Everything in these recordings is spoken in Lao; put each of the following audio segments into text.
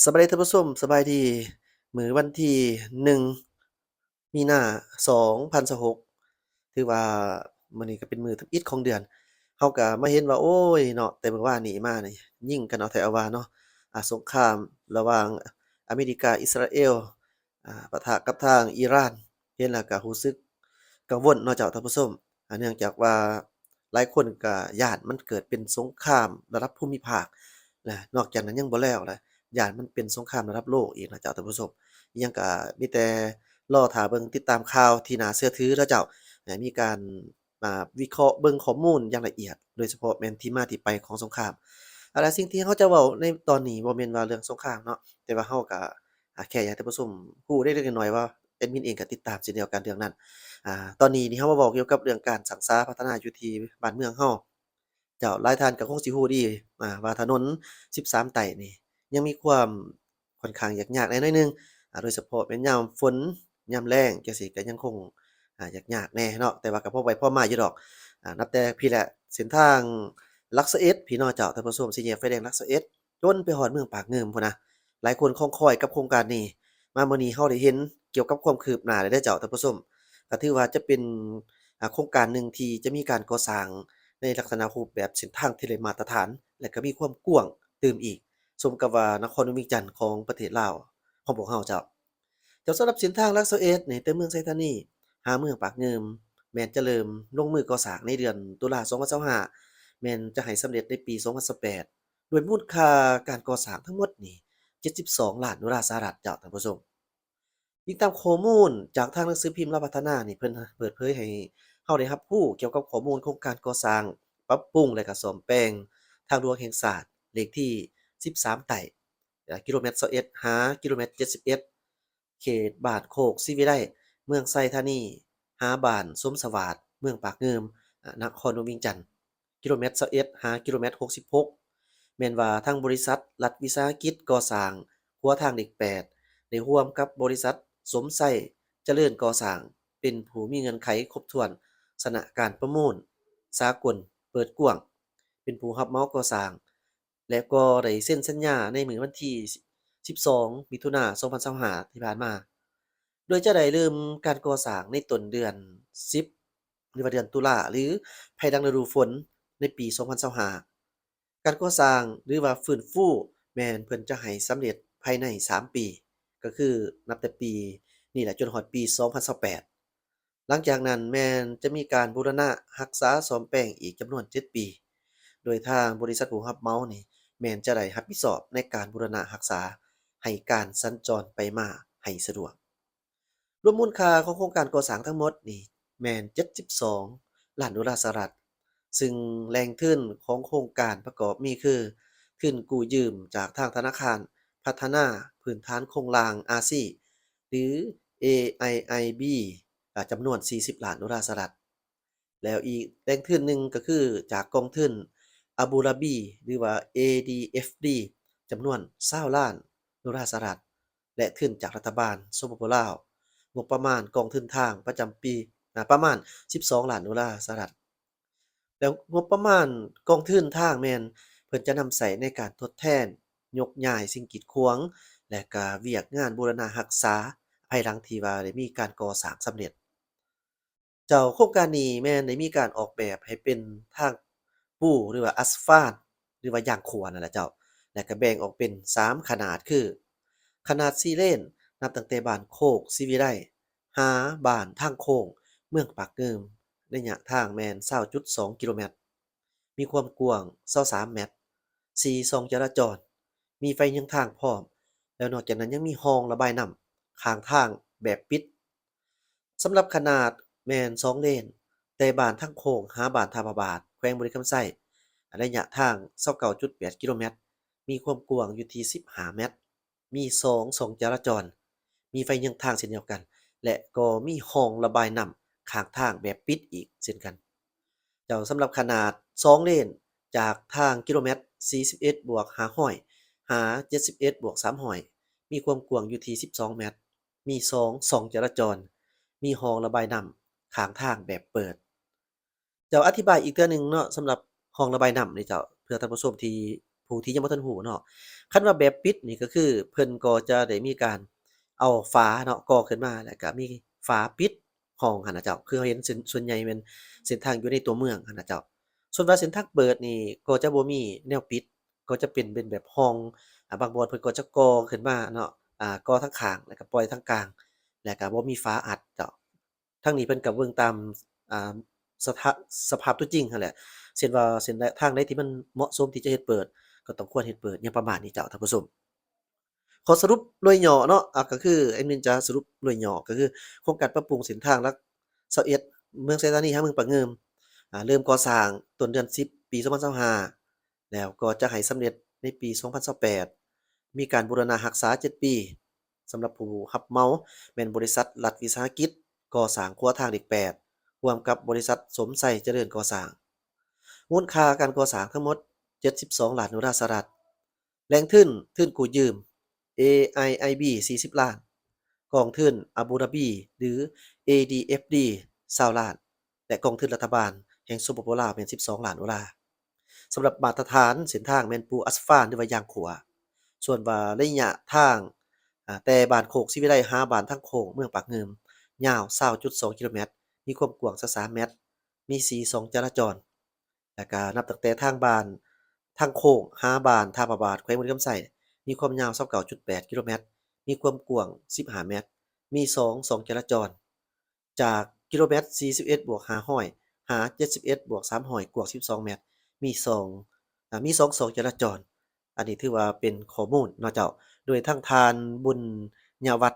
ສະບາຍດີທ່ານຜູ້ຊົມ, ສະບາຍດີ. ມື້ວັນທີໜຶ່ງ ມີນາ ສອງພັນຊາວຫົກ ຖືວ່າມື້ນີ້ກໍເປັນມື້ທຳອິດຂອງເດືອນ. ເຮົາກໍມາເຫັນວ່າ ໂອ້ຍເນາະ, ແຕ່ມື້ວານນີ້ມານີ້ ຍິງກັນເອົາແທ້ເອົາວ່າເນາະ. ອາ ສົງຄາມລະຫວ່າງອາເມລິກາ ອິດສະຣາເອວ ອາ ປະທະກັບທາງອີຣານ, ເຫັນແລ້ວກໍຮູ້ສຶກກັງວົນເນາະເຈົ້າທ່ານຜູ້ຊົມ. ອາ ເນື່ອງຈາກວ່າຫຼາຍຄົນກໍຢ້ານມັນເກີດເປັນສົງຄາມລະດັບພູມິພາກ ແລະ ນອກຈາກນັ້ນຍັງບໍ່ແລ້ວລະ ຢ້ານມັນເປັນສົງຄາມລະດັບໂລກອີກນະເຈົ້າທ່ານຜູ້ຊົມ. ອີຫຍັງກໍມີແຕ່ລໍຖ້າເບິ່ງຕິດຕາມຂ່າວທີ່ໜ້າເຊື່ອຖືເນາະເຈົ້າ. ໃຫ້ມີການ ມາວິເຄາະເບິ່ງຂໍ້ມູນຢ່າງລະອຽດ, ໂດຍສະເພາະແມ່ນທີ່ມາທີ່ໄປຂອງສົງຄາມ. ອາ ແລະ ສິ່ງທີ່ເຮົາຈະເວົ້າໃນຕອນນີ້ບໍ່ແມ່ນວ່າເລື່ອງສົງຄາມເນາະ, ແຕ່ວ່າເຮົາກໍ ອາ ແຄ່ຢາກໃຫ້ທ່ານຜູ້ຊົມຮູ້ເລັກໆນ້ອຍໆວ່າ ແອດມິນເອງກໍຕິດຕາມເຊັ່ນດຽວກັນເລື່ອງນັ້ນ. ອາ ຕອນນີ້ນີ້ເຮົາມາເວົ້າກ່ຽວກັບເລື່ອງການສ້າງສາພັດທະນາຢູ່ທີ່ບ້ານເມືອງເຮົາ. ເຈົ້າ ຫຼາຍທ່ານກໍຄົງຊິຮູ້ດີ ອາ ວ່າຖະໜົນສິບສາມໃຕ້ນີ້ຍັງມີຄວາມ ຂ້ອນຂ້າງຍາກໆແດ່ໜ້ອຍໜຶ່ງ, ອາ ໂດຍສະເພາະແມ່ນຍາມຝົນ ຍາມແລ້ງຈັ່ງຊີ້ກໍຍັງຄົງ ອາ ຍາກໆແດ່ເນາະ, ແຕ່ວ່າກໍພໍໄປພໍມາຢູ່ດອກ. ອາ ນັບແຕ່ພີ້ແຫຼະ ເສັ້ນທາງຫຼັກຊາວເອັດ ພີ່ນ້ອງເຈົ້າທ່ານຜູ້ຊົມ, ສີ່ແຍກໄຟແດງຫຼັກຊາວເອັດ ຈົນໄປຮອດເມືອງປາກງື່ມພຸ້ນນະ. ຫຼາຍຄົນຄອງຄອຍກັບໂຄງການນີ້, ມາມື້ນີ້ເຮົາໄດ້ເຫັນກ່ຽວກັບຄວາມຄືບໜ້າແລ້ວເດີເຈົ້າທ່ານຜູ້ຊົມ. ກໍຖືວ່າຈະເປັນ ອາ ໂຄງການໜຶ່ງທີ່ຈະມີການກໍ່ສ້າງໃນລັກສະນະຮູບແບບເສັ້ນທາງທີ່ໄດ້ມາດຕະຖານ ແລະ ກໍມີຄວາມກວ້າງຕື່ມອີກ, ສົມກັບວ່ານະຄອນຫຼວງວຽງຈັນຂອງປະເທດລາວຂອງພວກເຮົາເຈົ້າ. ເຈົ້າ ສຳລັບເສັ້ນທາງຫຼັກຊາວເອັດນີ້ ແຕ່ເມືອງໄຊທານີຫາເມືອງປາກງື່ມ ແມ່ນຈະເລີ່ມລົງມືກໍ່ສ້າງໃນເດືອນຕຸລາ ສອງພັນຊາວຫ້າ ແມ່ນຈະໃຫ້ສຳເລັດໃນປີ ສອງພັນຊາວແປດ ດ້ວຍມູນຄ່າການກໍ່ສ້າງທັງໝົດນີ້ ເຈັດສິບສອງລ້ານໂດລາສະຫະລັດເຈົ້າທ່ານຜູ້ຊົມ. ອີງຕາມຂໍ້ມູນຈາກທາງໜັງສືພິມລາວພັດທະນານີ້ ເພິ່ນເປີດເຜີຍໃຫ້ເຮົາໄດ້ຮັບຮູ້ກ່ຽວກັບຂໍ້ມູນໂຄງການກໍ່ສ້າງ, ປັບປຸງ ແລະ ກະສ້ອມແປງທາງຫຼວງແຫ່ງຊາດ ເລກທີສິບສາມໃຕ້ ກິໂລແມັດຊາວເອັດ ຫາກິໂລແມັດເຈັດສິບເອັດ ເຂດບ້ານໂຄກສີວິໄລ ເມືອງໄຊທານີ ຫາບ້ານສົມສະຫວາດ ເມືອງປາກງື່ມ ນະຄອນຫຼວງວຽງຈັນ. ກິໂລແມັດຊາວເອັດ ຫາກິໂລແມັດຫົກສິບຫົກ ແມ່ນວ່າທາງບໍລິສັດລັດວິສາຫະກິດກໍ່ສ້າງຂົວທາງເລກແປດ ໄດ້ຮ່ວມກັບບໍລິສັດສົມໄຊຈະເລີນກໍ່ສ້າງ ເປັນຜູ້ມີເງື່ອນໄຂຄົບຖ້ວນ ຊະນະການປະມູນສາກົນເປີດກວ້າງ ເປັນຜູ້ຮັບເໝົາກໍ່ສ້າງ ແລະ ກໍໄດ້ເຊັນສັນຍາໃນມື້ວັນທີສິບສອງ ມິຖຸນາ ສອງພັນຊາວຫ້າ ທີ່ຜ່ານມາ, ໂດຍຈະໄດ້ເລີ່ມການກໍ່ສ້າງໃນຕົ້ນເດືອນສິບ ຫຼືວ່າເດືອນຕຸລາ ຫຼື ພາຍຫຼັງລະດູຝົນໃນປີສອງພັນຊາວຫ້າ. ການກໍ່ສ້າງ ຫຼືວ່າຟື້ນຟູ ແມ່ນເພິ່ນຈະໃຫ້ສຳເລັດພາຍໃນສາມປີ, ກໍຄືນັບແຕ່ປີນີ້ແຫຼະ ຈົນຮອດປີສອງພັນຊາວແປດ. ຫຼັງຈາກນັ້ນແມ່ນຈະມີການບູລະນະຮັກສາສ້ອມແປງອີກຈຳນວນເຈັດປີ, ໂດຍທາງບໍລິສັດຜູ້ຮັບເໝົານີ້ ແມ່ນຈະໄດ້ຮັບຜິດຊອບໃນການບູລະນະຮັກສາ ໃຫ້ການສັນຈອນໄປມາໃຫ້ສະດວກ. ລວມມູນຄ່າຂອງໂຄງການກໍ່ສ້າງທັງໝົດນີ້ແມ່ນເຈັດສິບສອງລ້ານໂດລາສະຫະລັດ, ຊຶ່ງແຫຼ່ງທຶນຂອງໂຄງການປະກອບມີຄື ທຶນກູ້ຢືມຈາກທາງທະນາຄານພັດທະນາພື້ນຖານໂຄງລ່າງອາຊີ ຫຼື ເອໄອໄອບີ ອາ ຈຳນວນສີ່ສິບລ້ານໂດລາສະຫະລັດ. ແລ້ວອີກແຫຼ່ງທຶນໜຶ່ງກໍຄືຈາກກອງທຶນອາບູດາບີ ຫຼືວ່າ ເອດີເອັຟດີ ຈຳນວນຊາວລ້ານໂດລາສະຫະລັດ ແລະ ທຶນຈາກລັດຖະບານ ສປປ ລາວ, ງົບປະມານກອງທຶນທາງປະຈຳປີ ອາ ປະມານສິບສອງລ້ານໂດລາສະຫະລັດ. ແລ້ວງົບປະມານກອງທຶນທາງແມ່ນເພິ່ນຈະນຳໃຊ້ໃນການທົດແທນ, ຍົກຍ້າຍສິ່ງກີດຂວາງ ແລະ ກະວຽກງານບູລະນະຮັກສາ ພາຍຫຼັງທີ່ວ່າໄດ້ມີການກໍ່ສ້າງສຳເລັດ. ເຈົ້າ ໂຄງການນີ້ແມ່ນໄດ້ມີການອອກແບບໃຫ້ເປັນທາງປູ ຫຼືວ່າອາສະຟາດ ຫຼືວ່າຢາງຂົວນັ້ນແຫຼະເຈົ້າ, ແລະ ກະແບ່ງອອກເປັນສາມຂະໜາດຄື ຂະໜາດສີ່ເລນ ນັບຕັ້ງແຕ່ບ້ານໂຄກສີວິໄລ ຫາບ້ານທາງໂຄ້ງ ເມືອງປາກງື່ມ, ໄລຍະທາງແມ່ນຊາວຈຸດສອງກິໂລແມັດ, ມີຄວາມກວ້າງຊາວສາມແມັດ, ສີ່ຊ່ອງຈະລາຈອນ, ມີໄຟເຍືອງທາງພ້ອມ, ແລ້ວນອກຈາກນັ້ນຍັງມີຮ່ອງລະບາຍນ້ຳຂ້າງທາງແບບປິດ. ສຳລັບຂະໜາດແມ່ນສອງເລນ, ແຕ່ບ້ານທາງໂຄ້ງຫາບ້ານທ່າພະບາດ ແຂວງບໍລິຄຳໄຊ, ໄລຍະທາງຊາວເກົ້າຈຸດແປດກິໂລແມັດ, ມີຄວາມກວ້າງຢູ່ທີ່ສິບຫ້າແມັດ, ມີສອງຊ່ອງຈະລາຈອນ, ມີໄຟເຍືອງທາງເຊັ່ນດຽວກັນ ແລະ ກໍມີຮ່ອງລະບາຍນ້ຳຂ້າງທາງແບບປິດອີກເຊັ່ນກັນ. ເຈົ້າ ສຳລັບຂະໜາດສອງເລນ ຈາກທາງກິໂລແມັດສີ່ສິບເອັດບວກຫ້າຮ້ອຍ ຫາເຈັດສິບເອັດບວກສາມຮ້ອຍ ມີຄວາມກວ້າງຢູ່ທີ່ສິບສອງແມັດ, ມີສອງຊ່ອງຈະລາຈອນ, ມີຮ່ອງລະບາຍນ້ຳຂ້າງທາງແບບເປີດ. ເຈົ້າ ອະທິບາຍອີກເທື່ອໜຶ່ງເນາະ ສຳລັບຮ່ອງລະບາຍນ້ຳນີ້ເຈົ້າ ເພື່ອທ່ານຜູ້ຊົມທີ່ ຜູ້ທີ່ຍັງບໍ່ທັນຮູ້ເນາະ. ຄັນວ່າແບບປິດນີ້ກໍຄືເພິ່ນກໍຈະໄດ້ມີການເອົາຝາເນາະ ກໍ່ຂຶ້ນມາ ແລ້ວກໍມີຝາປິດຫ້ອງຫັ້ນນະເຈົ້າ. ຄືເຮົາເຫັນເສັ້ນ ສ່ວນໃຫຍ່ແມ່ນເສັ້ນທາງຢູ່ໃນຕົວເມືອງຫັ້ນນະເຈົ້າ. ສ່ວນວ່າເສັ້ນທາງເປີດນີ້ກໍຈະບໍ່ມີແນວປິດ ກໍຈະເປັນ ເປັນແບບຫ້ອງ ອາ ບາງບ່ອນເພິ່ນກໍຈະກໍ່ຂຶ້ນມາເນາະ ອາ ກໍ່ທາງຂ້າງ ແລ້ວກໍປ່ອຍທາງກາງ ແລ້ວກໍບໍ່ມີຝາອັດເຈົ້າ. ທາງນີ້ເພິ່ນກໍເບິ່ງຕາມ ອາ ສະຖາ ສະພາບຕົວຈິງຫັ້ນແຫຼະ ເຊັ່ນວ່າເສັ້ນທາງໃດທີ່ມັນເໝາະສົມທີ່ຈະເຮັດເປີດ ກໍຕ້ອງຄວນເຮັດເປີດ ຫຍັງປະມານນີ້ເຈົ້າທ່ານຜູ້ຊົມ. ຂໍສະຫຼຸບໂດຍຫຍໍ້ເນາະ ອາ ກໍຄືແອດມິນຈະສະຫຼຸບໂດຍຫຍໍ້ ກໍຄືໂຄງການປັບປຸງເສັ້ນທາງຫຼັກຊາວເອັດ ເມືອງໄຊທານີ ຫາເມືອງປາກງື່ມ ອາ ເລີ່ມກໍ່ສ້າງຕົ້ນເດືອນສິບ ປີສອງພັນຊາວຫ້າ ແລ້ວກໍຈະໃຫ້ສຳເລັດໃນປີສອງພັນຊາວແປດ ມີການບູລະນະຮັກສາເຈັດປີ. ສຳລັບຜູ້ຮັບເໝົາແມ່ນບໍລິສັດລັດວິສາຫະກິດກໍ່ສ້າງຂົວທາງເລກແປດ ຮ່ວມກັບບໍລິສັດສົມໄຊຈະເລີນກໍ່ສ້າງ. ມູນຄ່າການກໍ່ສ້າງທັງໝົດເຈັດສິບສອງລ້ານໂດລາສະຫະລັດ. ແຫຼ່ງທຶນ ທຶນກູ້ຢືມ ເອໄອໄອບີ ສີ່ສິບລ້ານ, ກອງທຶນອາບູດາບີ ຫຼື ເອດີເອັຟດີ ຊາວລ້ານ ແລະ ກອງທຶນລັດຖະບານແຫ່ງ ສປປ ລາວ ແມ່ນສິບສອງລ້ານໂດລາ. ສຳລັບມາດຕະຖານເສັ້ນທາງແມ່ນປູອາສະຟານ ຫຼືວ່າຢາງຂົວ. ສ່ວນວ່າໄລຍະທາງ ອາ ແຕ່ບ້ານໂຄກສີວິໄລຫາບ້ານທາງໂຄ້ງເມືອງປາກງື່ມ ຍາວຊາວຈຸດສອງກິໂລແມັດ, ມີຄວາມກວ້າງຊາວສາມແມັດ, ມີສີ່ຊ່ອງຈະລາຈອນ. ແລ້ວກະນັບຕັ້ງແຕ່ທາງບ້ານທາງໂຄ້ງຫາບ້ານທ່າພະບາດ ແຂວງບໍລິຄຳໄຊ ມີຄວາມຍາວຊາວເກົ້າຈຸດແປດກິໂລແມັດ, ມີຄວາມກວ້າງສິບຫ້າແມັດ, ມີສອງຊ່ອງຈະລາຈອນ. ຈາກກິໂລແມັດສີ່ສິບເອັດບວກຫ້າຮ້ອຍ ຫາເຈັດສິບເອັດບວກສາມຮ້ອຍ ກວ້າງສິບສອງແມັດ, ມີສອງ ອາ ມີສອງຊ່ອງຈະລາຈອນ. ອັນນີ້ຖືວ່າເປັນຂໍ້ມູນເນາະເຈົ້າ ໂດຍທາງທ່ານ ບຸນຍາວັດ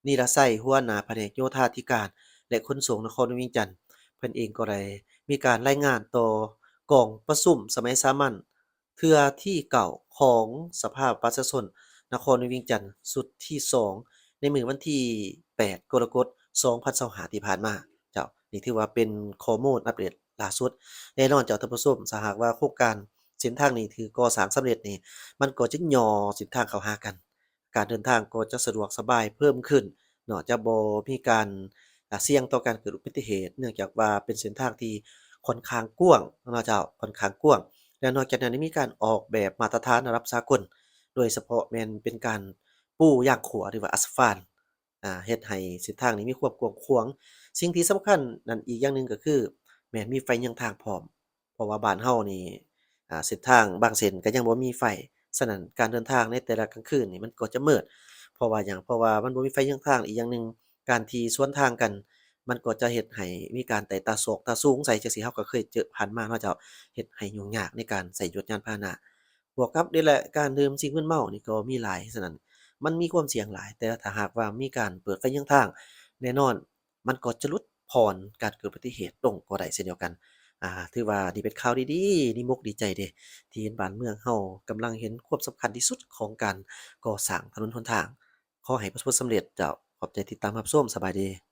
ນີລະໄຊ ຫົວໜ້າພະແນກໂຍທາທິການ ແລະ ຂົນສົ່ງນະຄອນຫຼວງວຽງຈັນ ເພິ່ນເອງກໍໄດ້ມີການລາຍງານຕໍ່ກອງປະຊຸມສະໄໝສາມັນ ເທື່ອທີເກົ້າຂອງສະພາປະຊາຊົນນະຄອນຫຼວງວຽງຈັນ ຊຸດທີສອງ ໃນມື້ວັນທີແປດ ກໍລະກົດ ສອງພັນຊາວຫ້າ ທີ່ຜ່ານມາ. ເຈົ້າ ນີ້ຖືວ່າເປັນຂໍ້ມູນອັບເດດລ່າສຸດ. ແນ່ນອນເຈົ້າທ່ານຜູ້ຊົມ ຖ້າຫາກວ່າໂຄງການເສັ້ນທາງນີ້ຖືກກໍ່ສ້າງສຳເລັດນີ້ ມັນກໍຈະຫຍໍ້ເສັ້ນທາງເຂົ້າຫາກັນ. ການເດີນທາງກໍຈະສະດວກສະບາຍເພີ່ມຂຶ້ນເນາະ, ຈະບໍ່ມີການ ອາ ສ່ຽງຕໍ່ການເກີດອຸບັດຕິເຫດ ເນື່ອງຈາກວ່າເປັນເສັ້ນທາງທີ່ຂ້ອນຂ້າງກວ້າງເນາະເຈົ້າ, ຂ້ອນຂ້າງກວ້າງ. ແລະ ນອກຈາກນັ້ນຍັງມີການອອກແບບມາດຕະຖານລະດັບສາກົນ, ໂດຍສະເພາະແມ່ນເປັນການປູຢາງຂົວ ຫຼືວ່າອາສະຟານ ອາ ເຮັດໃຫ້ເສັ້ນທາງນີ້ມີຄວາມກວ້າງຂວາງ. ສິ່ງທີ່ສຳຄັນນັ້ນອີກຢ່າງໜຶ່ງກໍຄື ແມ່ນມີໄຟເຍືອງທາງພ້ອມ. ເພາະວ່າບ້ານເຮົານີ້ ອາ ເສັ້ນທາງບາງເສັ້ນກໍຍັງບໍ່ມີໄຟ, ສະນັ້ນການເດີນທາງໃນແຕ່ລະກາງຄືນນີ້ມັນກໍຈະມືດ. ເພາະວ່າຫຍັງ? ເພາະວ່າມັນບໍ່ມີໄຟເຍືອງທາງ. ອີກຢ່າງໜຶ່ງ ການທີ່ສວນທາງກັນ ມັນກໍຈະເຮັດໃຫ້ມີການໄຕ່ຕາຊອກຕາສູງໃສ່ ຈັ່ງຊີ້ເຮົາກໍເຄີຍເຈີຜ່ານມາເນາະເຈົ້າ, ເຮັດໃຫ້ຫຍຸ້ງຍາກໃນການໃຊ້ລົດຍານພາຫະນະ. ບວກກັບນີ້ແຫຼະ ການດື່ມສິ່ງມຶນເມົານີ້ກໍມີຫຼາຍ, ສະນັ້ນມັນມີຄວາມສ່ຽງຫຼາຍ. ແຕ່ຖ້າຫາກວ່າມີການເປີດໄຟເຍືອງທາງ ແນ່ນອນ ມັນກໍຈະຫຼຸດຜ່ອນການເກີດອຸບັດຕິເຫດລົງກໍໄດ້ເຊັ່ນດຽວກັນ. ອາ ຖືວ່ານີ້ເປັນຂ່າວດີໆ, ດີອົກດີໃຈເດ້ ທີ່ເຫັນບ້ານເມືອງເຮົາກຳລັງເຫັນຄວາມສຳຄັນທີ່ສຸດຂອງການກໍ່ສ້າງຖະໜົນຫົນທາງ. ຂໍໃຫ້ປະສົບຜົນສຳເລັດເຈົ້າ. ຂອບໃຈຕິດຕາມຮັບຊົມ. ສະບາຍດີ.